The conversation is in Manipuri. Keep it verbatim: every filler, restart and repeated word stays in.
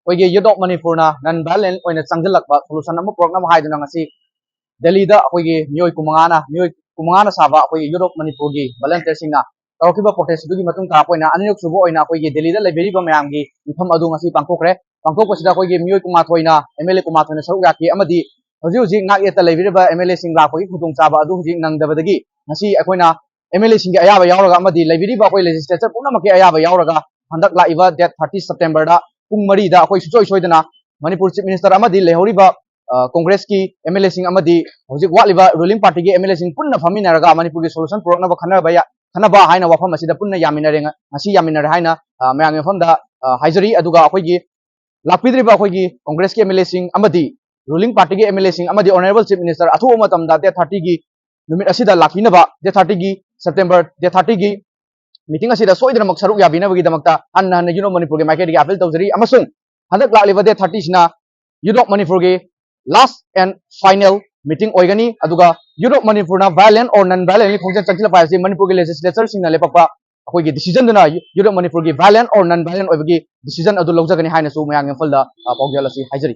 ꯑꯩꯈꯣꯏꯒꯤ Youth of Manipurꯅ non violent ꯑꯣꯏꯅ ꯆꯪꯁꯤꯜꯂꯛꯄ solution ꯑꯃ ꯄꯨꯔꯛꯅꯕ ꯍꯥꯏꯗꯨꯅ ꯉꯁꯤ ꯗꯦꯜꯂꯤꯗ ꯑꯩꯈꯣꯏꯒꯤ ꯃꯤꯑꯣꯏ ꯀꯨꯟꯃꯉꯥꯅ ꯃꯤꯑꯣꯏ ꯀꯨꯟꯃꯉꯥꯅ ꯁꯥꯕ ꯑꯩꯈꯣꯏꯒꯤ Youth of Manipurꯒꯤ volunteerꯁꯤꯡꯅ ꯇꯧꯔꯛꯈꯤꯕ protest ꯑꯗꯨꯒꯤ ꯃꯇꯨꯡ ꯇꯥꯔꯛꯄ ꯑꯣꯏꯅ ꯑꯅꯤꯔꯛ ꯁꯨꯕ ꯑꯣꯏꯅ ꯑꯩꯈꯣꯏꯒꯤ ꯗꯦꯜꯂꯤꯗ ꯂꯩꯕꯤꯔꯤꯕ ꯃꯌꯥꯝꯒꯤ ꯃꯤꯐꯝ ꯑꯗꯨ ꯉꯁꯤ ꯄꯥꯡꯊꯣꯛꯈ꯭ꯔꯦ꯫ ꯄꯥꯡꯊꯣꯛꯄꯁꯤꯗ ꯑꯩꯈꯣꯏꯒꯤ ꯃꯤꯑꯣꯏ ꯀꯨꯟꯃꯥꯊꯣꯏꯅ, MLA ꯀꯨꯟꯃꯥꯊꯣꯏꯅ ꯁꯔꯨꯛ ꯌꯥꯈꯤ ꯑꯃꯗꯤ ꯍꯧꯖꯤꯛ ꯍꯧꯖꯤꯛ ꯉꯥꯛ ꯌꯦꯠꯇ ꯂꯩꯕꯤꯔꯤꯕ MLAꯁꯤꯡ ꯂꯥꯛꯄꯒꯤ ꯈꯨꯗꯣꯡꯆꯥꯕ ꯑꯗꯨ ꯍꯧꯖꯤꯛ ꯅꯪꯗꯕꯗꯒꯤ ꯉꯁꯤ ꯑꯩꯈꯣꯏꯅ MLAꯁꯤꯡꯒꯤ ꯑꯌꯥꯕ ꯌꯥꯎꯔꯒ ꯑꯃꯗꯤ ꯂꯩꯕꯤꯔꯤꯕ ꯑꯩꯈꯣꯏ legislature ꯄꯨꯝꯅꯃꯛꯀꯤ ꯑꯌꯥꯕ ꯌꯥꯎꯔꯒ ꯍꯟꯗꯛ ꯂꯥꯛꯏꯕ date thirty Septemberꯗ ꯄꯨꯡ ꯃꯔꯤꯗ ꯑꯩꯈꯣꯏ ꯁꯨꯡꯁꯣꯏ ꯁꯣꯏꯗꯅ ꯃꯅꯤꯄꯨꯔ Chief Minister ꯑꯃꯗꯤ ꯂꯩꯍꯧꯔꯤꯕ, ꯑ, Congressꯀꯤ MLAꯁꯤꯡ ꯑꯃꯗꯤ ꯍꯧꯖꯤꯛ ꯋꯥꯠꯂꯤꯕ ruling partyꯒꯤ MLAꯁꯤꯡ ꯄꯨꯟꯅ ꯐꯝꯃꯤꯟꯅꯔꯒ ꯃꯅꯤꯄꯨꯔꯒꯤ solution ꯄꯨꯔꯛꯅꯕ ꯈꯟꯅꯕ ꯌꯥ-, ꯈꯟꯅꯕ ꯍꯥꯏꯅ ꯋꯥꯐꯝ ꯑꯁꯤꯗ ꯄꯨꯟꯅ ꯌꯥꯃꯤꯟꯅꯔꯦ, ꯉ-, ꯉꯁꯤ ꯌꯥꯃꯤꯟꯅꯔꯦ ꯍꯥꯏꯅ, ꯑ, ꯃꯌꯥꯝꯒꯤ ꯃꯐꯝꯗ, ꯑ, ꯍꯥꯏꯖꯔꯤ꯫ ꯑꯗꯨꯒ ꯑꯩꯈꯣꯏꯒꯤ ꯂꯥꯛꯄꯤꯗ꯭ꯔꯤꯕ ꯑꯩꯈꯣꯏꯒꯤ Congressꯀꯤ MLAꯁꯤꯡ ꯑꯃꯗꯤ ruling partyꯒꯤ MLAꯁꯤꯡ ꯑꯃꯗꯤ Honourable Chief Minister ꯑꯊꯨꯕ ꯃꯇꯝꯗ date thirtyꯒꯤ ꯅꯨꯃꯤꯠ ꯑꯁꯤꯗ ꯂꯥꯛꯄꯤꯅꯕ, date thirtyꯒꯤ, September date thirtyꯒꯤ meeting ꯑꯁꯤꯗ ꯁꯣꯏꯗꯅꯃꯛ ꯁꯔꯨꯛ ꯌꯥꯕꯤꯅꯕꯒꯤꯗꯃꯛꯇ ꯍꯟꯅ ꯍꯟꯅ Youth of Manipurꯒꯤ ꯃꯥꯏꯀꯩꯗꯒꯤ appeal ꯇꯧꯖꯔꯤ꯫ ꯑꯃꯁꯨꯡ ꯍꯟꯗꯛ ꯂꯥꯛꯂꯤꯕ date thirtyꯁꯤꯅ Youth of Manipurꯒꯤ last and final meeting ꯑꯣꯏꯒꯅꯤ꯫ ꯑꯗꯨꯒ Youth of Manipurꯅ violent or non violently ꯈꯣꯡꯖꯪ ꯆꯪꯁꯤꯜꯂꯛꯄ ꯍꯥꯏꯕꯁꯤ ꯃꯅꯤꯄꯨꯔꯒꯤ legislatureꯁꯤꯡꯅ ꯂꯦꯞꯄꯛꯄ ꯑꯩꯈꯣꯏꯒꯤ decisionꯗꯨꯅ Youth of Manipurꯒꯤ violent or non violent ꯑꯣꯏꯕꯒꯤ decision ꯑꯗꯨ ꯂꯧꯖꯒꯅꯤ ꯍꯥꯏꯅꯁꯨ ꯃꯌꯥꯝꯒꯤ ꯃꯐꯝꯗ, ꯑ, ꯄꯥꯎꯖꯦꯜ ꯑꯁꯤ ꯍꯥꯏꯖꯔꯤ꯫